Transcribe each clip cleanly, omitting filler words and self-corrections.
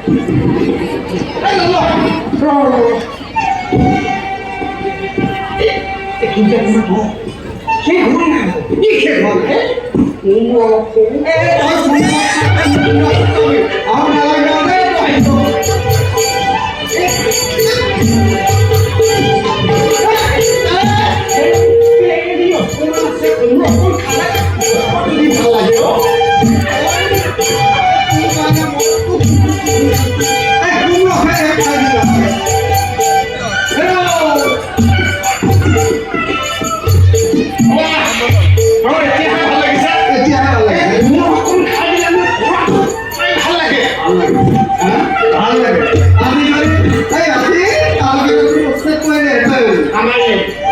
এই ৰ, ৰ, ৰ, ৰ। এইখিনিতে অকণমান ৰ। শেষ হোৱা নাই। কি শেষ হোৱা নাই? এই, তই শুনি আৰু নালাগে আৰু দেই, তই। ভাল লাগে অ। তোৰ কাৰণে মনটো, এই কোমোৰা খাই খাই দিলা। হেল্ল'। আৰু এতিয়াহে ভাল লাগিছে। এতিয়াহে ভাল লাগিছে। মোৰ অকণ খাই দিলে মোৰ ভাল লাগে। ভাল লাগে, হা? ভাল লাগে। আজিকালি এই আজি কালকে প্ৰস্তাৱ কৰিলে। আমাৰ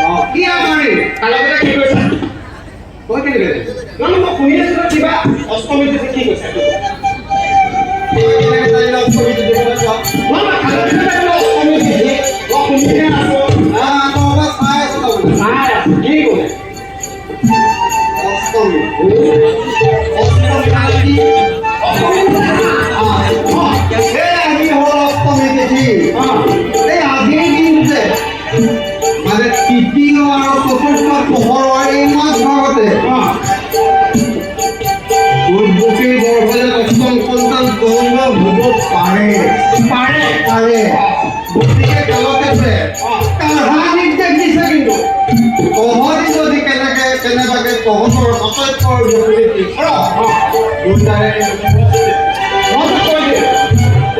অ, কি আমাৰে? কালকে কি কৈছা? তই কেনেকে জানিছ? নহয়, মই শুনি আছিলো কিবা অষ্টমী তিথি, কি কৈছা? তই কেনেকে জানিলে অষ্টমী তিথি কথা কোৱা? নহয়, কালকে বোলে অষ্টমী তিথি, মই শুনিহে আছো। আহ, তই পৰা চাই আছ তাৰমানে। চাই আছো। কি ক'লে? অষ্টমী, অষ্টমী মানে কি? এই আজি হ'ল অষ্টমী তিথি। এই আজিৰ দিনটোতে, মানে তৃতীয় আৰু চতুৰ্থ পোহৰৰ এই মাজ ভাগতে দৈৱকীৰ গৰ্ভত অষ্টম সন্তান জন্ম হ'ব পাৰে। পাৰে। পাৰে। গতিকে কালকেতুৱে কাঢ়া নিৰ্দেশ দিছে, কিন্তু তহঁতি যদি কেনেকে কেনেবাকে তহঁতৰ কৰ্তব্যৰ বিপৰীত কৰ, দুয়োটাৰে মইতো কৈ দিলো,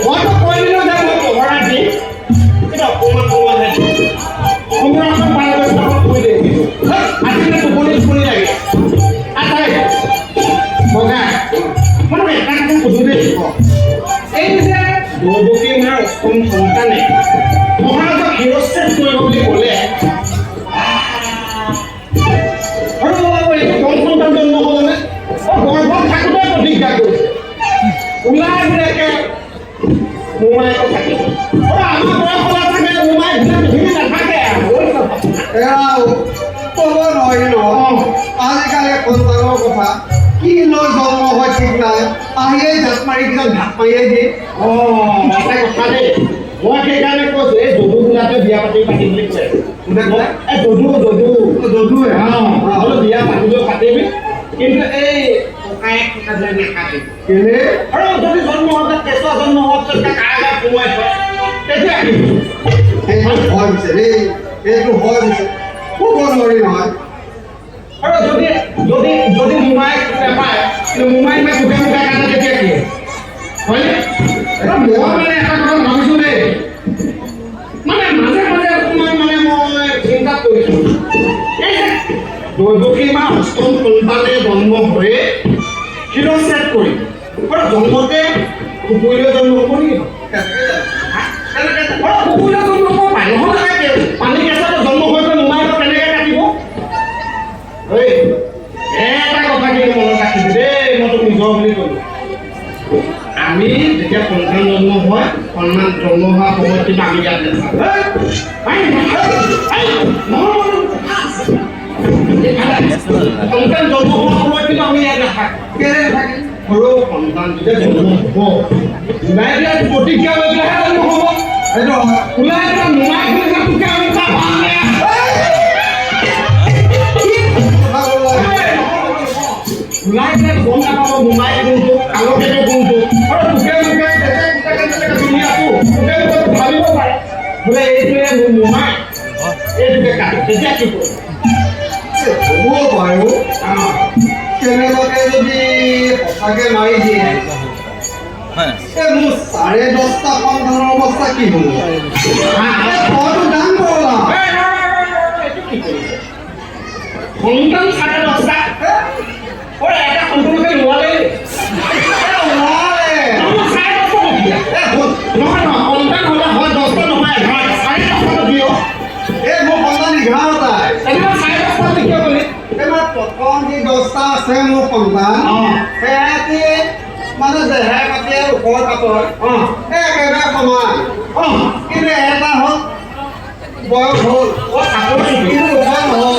মইতো কৈ দিলো যে মই পহৰা দিম, কিন্তু অকণমান অকণমানহে দিম। কোমোৰাখন পাই গৈছে, আকৌ কৈ দিম। কিন্তু আজিকালি টোপনি টোপনি লাগে। আচ্ছা বগা, মই তোক এটা কথা সুধো দেই। এই যে দৈৱকী মাৰ অষ্টম সন্তানে মহাৰাজক শিৰচ্ছেদ কৰিব বুলি ক'লে, আৰু এইটো কম সন্তান জন্ম হ'বনে? অ, গৰ্ভত থাকোঁতে প্ৰতিজ্ঞা কৰিছে, ওলাই বোলে একে মোমায়েকো থাকিব। আৰু আমাৰ বয়স হ'লে চাগে মোমায়েক বিলাক পৃথিৱীত নাথাকে আৰু। এৰাও, ক'ব নোৱাৰি নহয়। আজিকালি সন্তানৰ কথা কি লৈ জন্ম হয় ঠিক নাই। আহিয়েই জাপ মাৰি কিছুমান ঘাপ মাৰিয়ে দিয়ে। অ, এটা কথা দেই, মই সেইকাৰণে কৈছো, এই যদু বোলাটোৱে বিয়া পাতি পাতিম বুলি কৈ আছে। কোনে কোনে? এই যদু, যদু। যদুৱে? অ, হ'লেও বিয়া পাতিলেও পাতিবি, কিন্তু এই ককায়েক থকাবিলাক নাকাটিবি। কেলে? আৰু যদি জন্ম হওঁতে, কেঁচুৱা জন্ম হোৱাৰ পিছত কাৰাগাৰত সোমোৱাই থয়, তেতিয়া কি হ'ব? সেইটো হয় পিছে দেই, সেইটো হয় পিছে, ক'ব নোৱাৰি নহয়। আৰু যদি যদি যদি মোমায়েক নাপায়, কিন্তু মোমায়েক মানে পোকে মোকাই কাটে, তেতিয়া কি হ'ব? হয়নে? আৰু মই মানে এটা কথা ভাবিছো দেই, মানে মাজে মাজে অকণমান মানে মই চিন্তাত পৰিছো। এই যে দৈৱকী মা অষ্টম সন্তানে জন্ম হৈয়ে শিৰচ্ছেদ কৰিব, আৰু জন্মতে কুকুৰীলৈ জন্ম হ'ব নেকি? আৰু কুকুৰীলৈ জন্ম হ'ব পাৰে, নহ'লে পানী কেঁচুৱাটো জন্ম হৈ পেলাই মোমায়েকক কেনেকৈ কাটিব? ঐ, এটা কথা কিন্তু মনত ৰাখিবি দেই, মই তোক নিজৰ বুলি ক'লো। আমি যেতিয়া সন্তান জন্ম হয়, সন্তান জন্ম হোৱাৰ সময়ত কিন্তু আমি ইয়াত নাথাকোঁ। এই, নহয়, নহয়, কথা আছে। সন্তান জন্ম হোৱাৰ সময়ত কিন্তু আমি ইয়াত নাথাকোঁ। কেলে নাথাকে? সৰু সন্তান যেতিয়া জন্ম হ'ব, ওলাই দিয়া প্ৰতিজ্ঞা লৈ পেলাইহে জন্ম হ'ব। সেইটো হয়। ওলাই পেলাই মোমাই খুলিছে, তোকে আমি তাৰ ভাল বেয়া। কি কথা ক'লা? ওলাই পেলাই গম নাপাব মোমাই কোনটো, কালকেতু কোনটো। আৰু তোকে মোকে যেতে যেতে যেনেকে দুনীয়াটো তোকে মোকে ভাবিব পাৰে বোলে এইটোৱে মোৰ মোমাই, এইটোকে কাটো, তেতিয়া কি কৰিব? হ'ব বাৰু। কেনেবাকে যদি সঁচাকে মাৰি দিয়ে, এই মোৰ 10:30টা সন্তানৰ অৱস্থা কি হ'ব? এই তইতো দান কৰলা। এই, ৰ, ৰ, ৰ, ৰ, ৰ, এইটো কি কৰিছে? সন্তান 10:30? ঐ, এটা সন্তানকে নোৱাৰে। নোৱাৰে। নহয়, 10:30টা নেকি? এই শুন, নহয় নহয়, সন্তান হ'লে হয় 10টা, নহয় 11টা, 10:30টা দিয়। এই মোৰ সন্তান 11টাই। তেনেহ'লে 10:30টা কিয় ক'লি? এই মানে প্ৰথম যি 10টা আছে মোৰ সন্তান, সেয়াতি মানে দেহে পাতিয়ে ওপৰ পাতৰ এই একেবাৰে সমান। কিন্তু এটা হ'ল বয়স হ'ল। অ, চাকৰি চুটি। কিন্তু ওখ নহ'ল।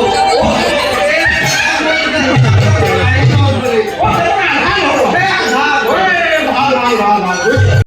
অ, তেনেহ'লে আধা নহ'ব। এই আধা। ঐ, ভাল ভাল ভাল ভাল।